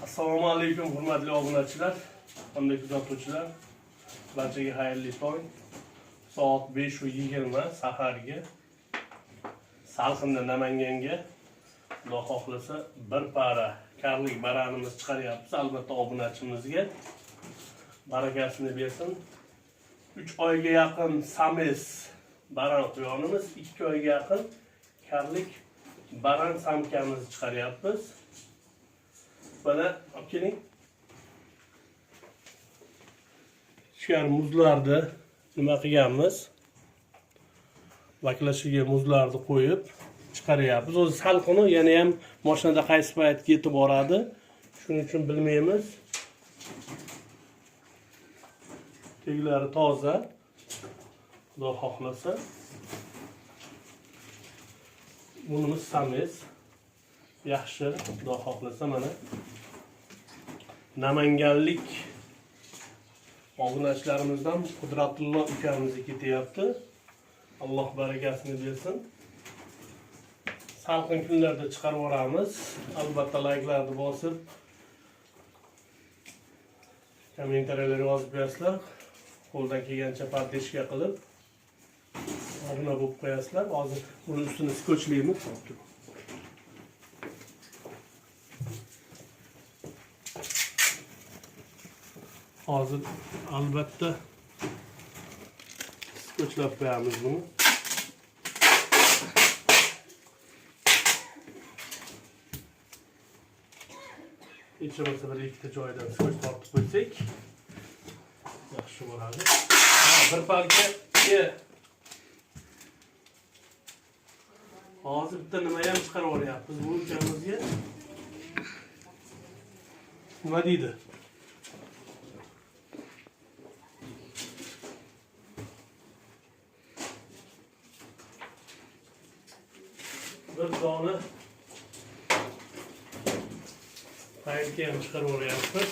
Assalomu alaykum hurmatli obunachilar hamda kuzatuvchilar. Barchaga xayrli tong. Soat 5:20 saharga salqinda Namanganga Xudo xohlasa bir para karlik baranimiz chiqaryapmiz. Albatta obunachimizga barakasini bersin. 3 oyga yaqin sames baran quyonimiz, 2 oyga yaqin karlik baran samkamizni chiqaryapmiz. Mana olib keling. Ichkari muzlarni nima qilganmiz? Baklashiga muzlarni qo'yib chiqaryapmiz. O'zi salqini yana ham mashinada qaysi payt yetib boradi. Shuning uchun bilmaymiz. Teglari toza. Xudo xohlasa. Bunimiz sames. Yaxshi, Xudo xohlasa mana. Namanganlik obunachilarimizdan Qudratullo ukamizga ketyapti. Alloh barakasini bersin. Salqin kunlarda chiqarib yuboramiz. Albatta layklarni bosib, kommentariyalar yozib qo'yasizlar. Qo'ldan kelgancha поддержка qilib obuna bo'lib qo'yasizlar. Hozir buni ustini skotchlaymiz. Hozir albatta skotchlab qo'yamiz buni. Hech bo'lmasa bir ikkita joyidan skotch tortib qo'ysak yaxshi bo'ladi. Ha, bir palka hozir bitta nima ham chiqarib yuboryapmiz bu ukamizga. Nima deydi? Bir dona payka ham chiqarib yuboryapmiz.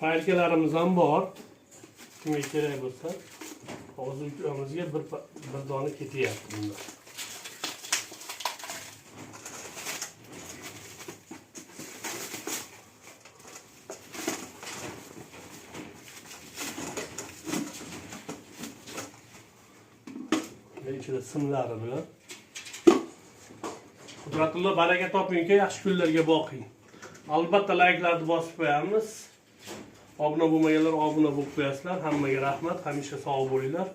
Paykalarimiz ham bor. Kimga kerak bo'lsa, hozir ukamizga bir dona ketyapti bundan. Ichida simlari bilan. Qudratullo baraka toping uka, yaxshi kunlarga boqing. Albatta layklarni bosib qo'yamiz. Obuna bo'lmaganlar obuna bo'lib qo'yasizlar. Hammaga rahmat. Hamisha sog' bo'linglar.